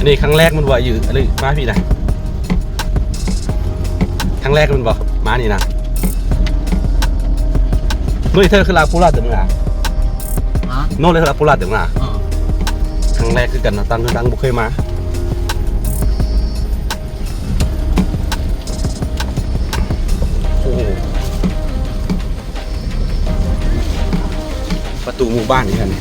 ນີ້ຄັ້ງແລກມັນບໍ່ຢູ່ ອັນນີ້ມາພີ້ນະ ຄັ້ງແລກມັນບໍ່ມານີ້ນະ. ໂນ້ຍເທີຄືລາປູລາເດີມາ ຮະ? ໂນ້ຍເລີຍຄືລາປູລາເດີມາ ເອີ ຄັ້ງແລກຄືກັນເນາະ ຕ່າງຄົນຕ່າງບໍ່ເຄີຍມາ. ໂອ້ ປະຕູໝູ່ບ້ານນີ້ຫັ້ນ.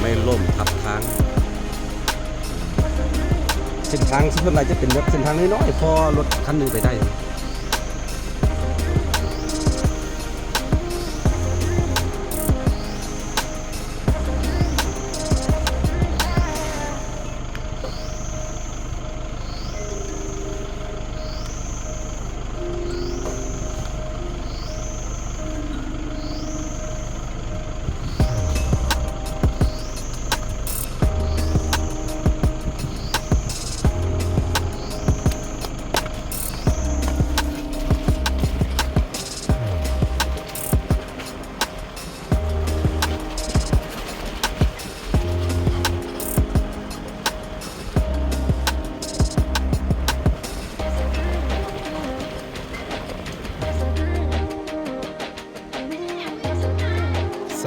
ໄມ້ລົ້ມທັບທາງ. ເສັ້ນທາງສ່ວນຫຼາຍຈະເປັນແບບເສັ້ນທາງນ້ອຍໆ ພໍລົດຄັນໜຶ່ງໄປໄດ້.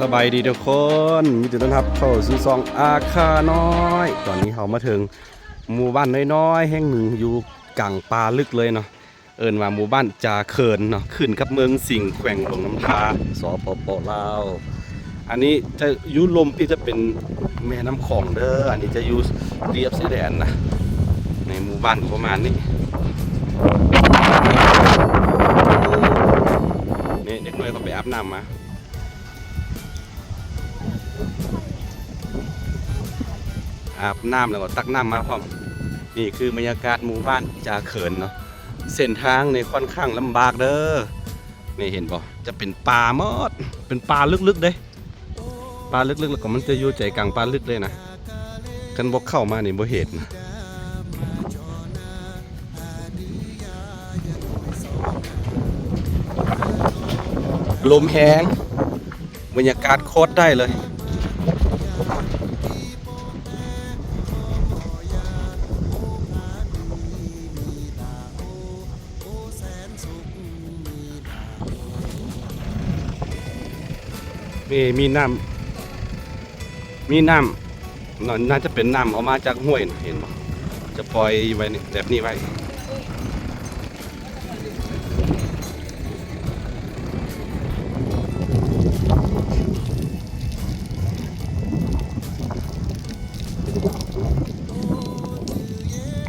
ສະບາຍດີທຸກຄົນ ຍິນດີຕ້ອນຮັບເຂົ້າສູ່ຊ່ອງອາຄານ້ອຍ. ຕອນນີ້ເຮົາມາເຖິງໝູ່ບ້ານນ້ອຍໆແຫ່ງໜຶ່ງ ຢູ່ກາງປ່າລຶກເລີຍເນາະ. ເອີ້ນວ່າໝູ່ບ້ານຈາເຂີນເນາະ ຂຶ້ນກັບເມືອງສິງ ແຂວງຫຼວງນ້ຳທາ ສປປ ລາວ. ອັນນີ້ຈະຢູ່ລຸ່ມ ທີ່ຈະເປັນແມ່ນ້ຳຂອງເດີ. ອັນນີ້ຈະຢູ່ລຽບຊາຍແດນນະ. ໃນໝູ່ບ້ານກໍປະມານນີ້. ນີ້ເດັກນ້ອຍເຂົາໄປອາບນ້ຳມາ. ອາບນ້ຳແລ້ວກໍຕັກນ້ຳມາພ້ອມ. ນີ້ຄືບັນຍາກາດໝູ່ບ້ານຈາເຂີນເນາະ. ເສັ້ນທາງນີ້ຄ່ອນຂ້າງລຳບາກເດີ. ນີ້ເຫັນບໍ່? ຈະເປັນປ່າໝົດ ເປັນປ່າລຶກໆເດ້. ປ່າລຶກໆ ແລ້ວກໍມັນຈະຢູ່ໃຈກາງປ່າລຶກເລີຍນະ. ຄັນບໍ່ເຂົ້າມານີ້ບໍ່ເຫັນນະ. ລົມແຮງ. ບັນຍາກາດໂຄດໄດ້ເລີຍ. ມີ ມີນ້ຳ ມີນ້ຳ ໜ- ໜ້າຈະເປັນນ້ຳເອົາມາຈາກຫ້ວຍນະ ເຫັນບໍ່? ຈະປ່ອຍໄວ້ນີ້ ແບບນີ້ໄວ້.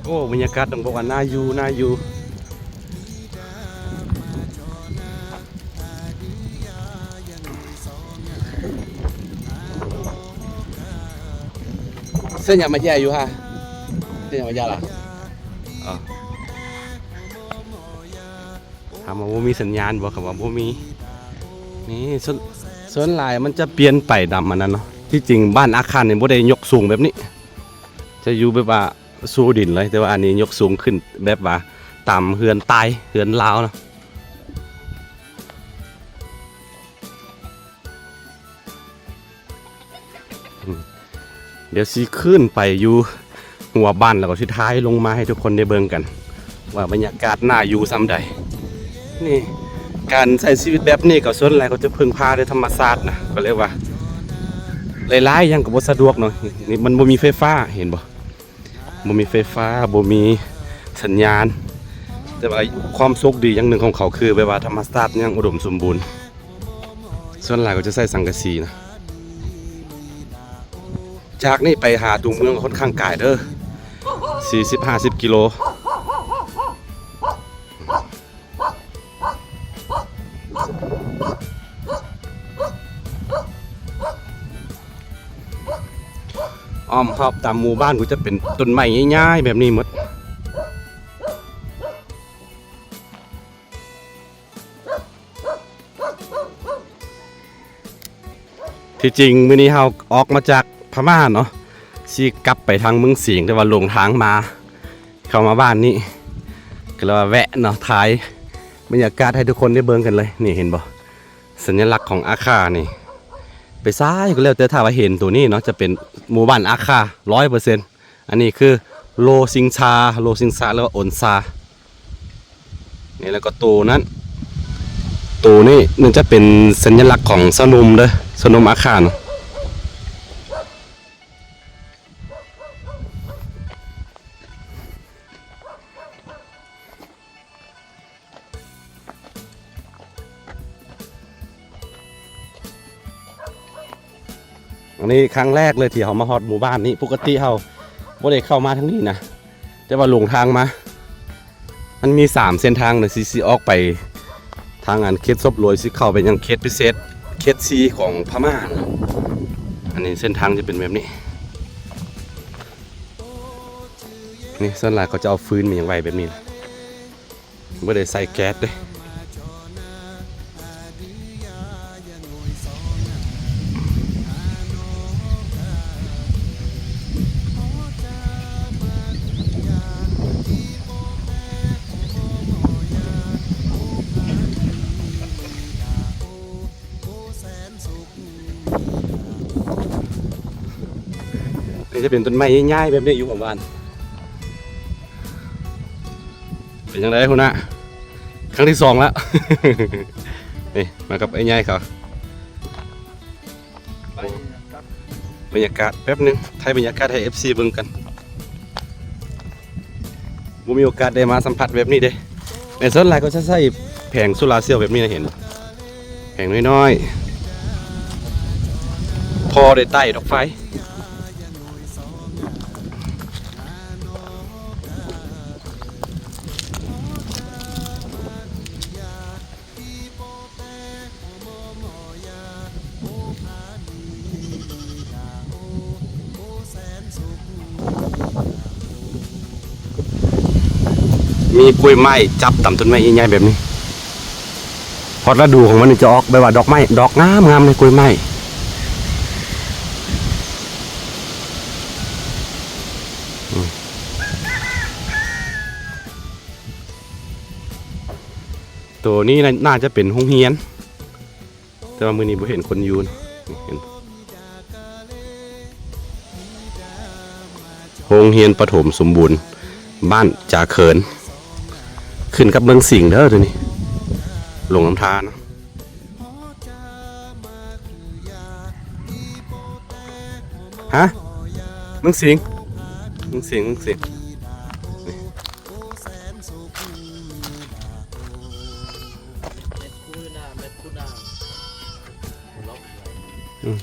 ໂອ້ ບັນຍາກາດຕ້ອງບອກວ່າໜ້າຢູ່ ໜ້າຢູ່. ເຊິ່ງຫຍັງມາແຍ່ຢູ່ຫາ ເຊິ່ງຫຍັງມາແຍ່ລະ? ເອີ ຖາມວ່າບໍ່ມີສັນຍານບໍ່? ຄຳວ່າບໍ່ມີ. ນີ້ ສ່ວນ ສ່ວນຫຼາຍມັນຈະປ່ຽນໄປຕາມອັນນັ້ນເນາະ. ທີ່ຈິງບ້ານອາຄານນີ້ບໍ່ໄດ້ຍົກສູງແບບນີ້ ຈະຢູ່ແບບວ່າສູ່ດິນເລີຍ, ແຕ່ວ່າອັນນີ້ຍົກສູງຂຶ້ນແບບວ່າຕາມເຮືອນໃຕ້ ເຮືອນລາວເນາະ. ອືມ ດຽວຊິຂຶ້ນໄປຢູ່ຫົວບ້ານ ແລ້ວກໍຊິຖ່າຍລົງມາໃຫ້ທຸກຄົນໄດ້ເບິ່ງກັນ ວ່າບັນຍາກາດໜ້າຢູ່ສ່ຳໃດ. ນີ້ ການໃຊ້ຊີວິດແບບນີ້ກໍສ່ວນຫຼາຍກໍຈະເພິ່ງພາແຕ່ທຳມະຊາດນະ ກໍເລີຍວ່າຫຼາຍໆຢ່າງກໍບໍ່ສະດວກເນາະ. ນີ້ມັນບໍ່ມີໄຟຟ້າ ເຫັນບໍ່? ບໍ່ມີໄຟຟ້າ ບໍ່ມີສັນຍານ. ແຕ່ວ່າຄວາມໂຊກດີຢ່າງໜຶ່ງຂອງເຂົາຄື ແບບວ່າທຳມະຊາດຍັງອຸດົມສົມບູນ. ສ່ວນຫຼາຍກໍຈະໃຊ້ສັງກະສີນະ. ຈາກນີ້ໄປຫາຕົວເມືອງຂ້ອນຂ້າງໄກເດີ ສີ່ສິບ ຫ້າສິບກິໂລ. ອ້ອມຮອບຕາມໝູ່ບ້ານກໍຈະເປັນຕົ້ນໄມ້ໃຫຍ່ໆແບບນີ້ໝົດ. ທີ່ຈິງມື້ນີ້ເຮົາອອກມາຈາກພະມ້າເນາະ ຊິກັບໄປທາງເມືອງສິງ ແຕ່ວ່າຫຼົງທາງມາ ເຂົ້າມາບ້ານນີ້ ກໍເລີຍວ່າແວະເນາະ ຖ່າຍບັນຍາກາດໃຫ້ທຸກຄົນໄດ້ເບິ່ງກັນເລີຍ. ນີ້ເຫັນບໍ່? ສັນຍະລັກຂອງອາຄານີ້ ໄປຊ້າຍກໍແລ້ວແຕ່ ຖ້າວ່າເຫັນໂຕນີ້ເນາະ ຈະເປັນໝູ່ບ້ານອາຄາ ຮ້ອຍເປີເຊັນ. ອັນນີ້ຄືໂລຊິງຊາ ໂລຊິງຊາ ຫຼືວ່າອົນຊາ. ນີ້ ແລ້ວກໍໂຕນັ້ນ ໂຕນີ້ໜຶ່ງຈະເປັນສັນຍະລັກຂອງຊາວໜຸ່ມເດີ ຊາວໜຸ່ມອາຄານ. ອັນນີ້ຄັ້ງແລກເລີຍທີ່ເຮົາມາຮອດໝູ່ບ້ານນີ້ ປົກກະຕິເຮົາບໍ່ໄດ້ເຂົ້າມາທາງນີ້ນະ ແຕ່ວ່າຫຼົງທາງມາ. ມັນມີສາມເສັ້ນທາງນະ ຊິ ຊິອອກໄປທາງອັນເຂດສົບລວຍ ຊິເຂົ້າໄປຍັງເຂດພິເສດ ເຂດສີ່ຂອງພະມ້າ. ອັນນີ້ເສັ້ນທາງຈະເປັນແບບນີ້ ນີ້ ສ່ວນຫຼາຍເຂົາຈະເອົາຟືນມາຫຍັງໄວ້ແບບນີ້ ບໍ່ໄດ້ໃສ່ແກັສເດ້. ນີ້ຈະເປັນຕົ້ນໄມ້ໃຫຍ່ໆແບບນີ້ຢູ່ປະມານ ເປັນຈັ່ງໃດຫົວໜ້າ? ຄັ້ງທີສອງແລ້ວ ນີ້ມາກັບໄອ້ໃຫຍ່ເຂົາ. ບັນຍາກາດແປັບໜຶ່ງ ຖ່າຍບັນຍາກາດໃຫ້ເອັຟຊີເບິ່ງກັນ. ບໍ່ມີໂອກາດໄດ້ມາສຳຜັດແບບນີ້ເດ້. ແມ່ນສ່ວນຫຼາຍກໍຈະໃຊ້ແຜງໂຊລາເຊວແບບນີ້ນະ ເຫັນບໍ່? ແຜງນ້ອຍໆ ພໍໄດ້ໄຕ້ດອກໄຟ. ມີກ້ວຍໄມ້ຈັບຕາມຕົ້ນໄມ້ໃຫຍ່ໆແບບນີ້. ຮອດລະດູຂອງມັນນີ້ຈະອອກແບບວ່າດອກໄມ້ ດອກງາມໆເລີຍ ກ້ວຍໄມ້. ອືມ ໂຕນີ້ໜ້າ ໜ້າຈະເປັນໂຮງຮຽນ ແຕ່ວ່າມື້ນີ້ບໍ່ເຫັນຄົນຢູ່ນະ. ເຫັນ ໂຮງຮຽນປະຖົມສົມບູນບ້ານຈາເຂີນ ຂຶ້ນກັບເມືອງສິງເດີໂຕນີ້ ຫຼົງນ້ຳທານະ. ຮະ? ເມືອງສິງ ເມືອງສິງ ເມືອງສິງ. ອືມ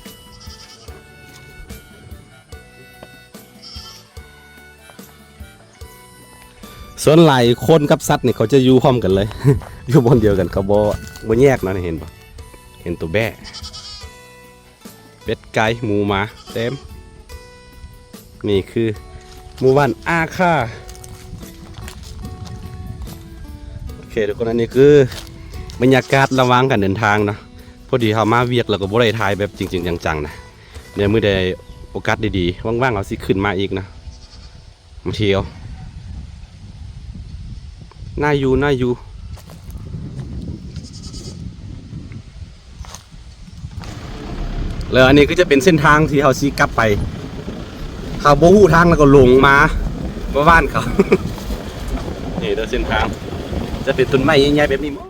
ສ່ວນຫຼາຍຄົນກັບສັດນີ້ເຂົາຈະຢູ່ພ້ອມກັນເລີຍ ຢູ່ບ່ອນດຽວກັນ ເຂົາບໍ່ ບໍ່ແຍກເນາະ. ເຫັນບໍ່? ເຫັນໂຕແບ້ ເປັດໄກ່ໝູໝາເຕັມ. ນີ້ຄືໝູ່ບ້ານອາຄາ. ໂອເຄທຸກຄົນ ອັນນີ້ຄືບັນຍາກາດລະຫວ່າງການເດີນທາງເນາະ. ພໍດີເຮົາມາວຽກ ແລ້ວກໍບໍ່ໄດ້ຖ່າຍແບບຈິງໆຈັງໆນະ. ດຽວມື້ໃດໂອກາດດີໆ ວ່າງໆ ເຮົາຊິຂຶ້ນມາອີກນະ ມາທ່ຽວ. ໜ້າຢູ່ ໜ້າຢູ່. ແລ້ວອັນນີ້ກໍຈະເປັນເສັ້ນທາງທີ່ເຮົາຊິກັບໄປ ເຮົາບໍ່ຮູ້ທາງ ແລ້ວກໍຫຼົງມາ ມາບ້ານເຂົາ. ນີ້ເດີເສັ້ນທາງ ຈະເປັນຕົ້ນໄມ້ໃຫຍ່ໆແບບນີ້ໝົດ.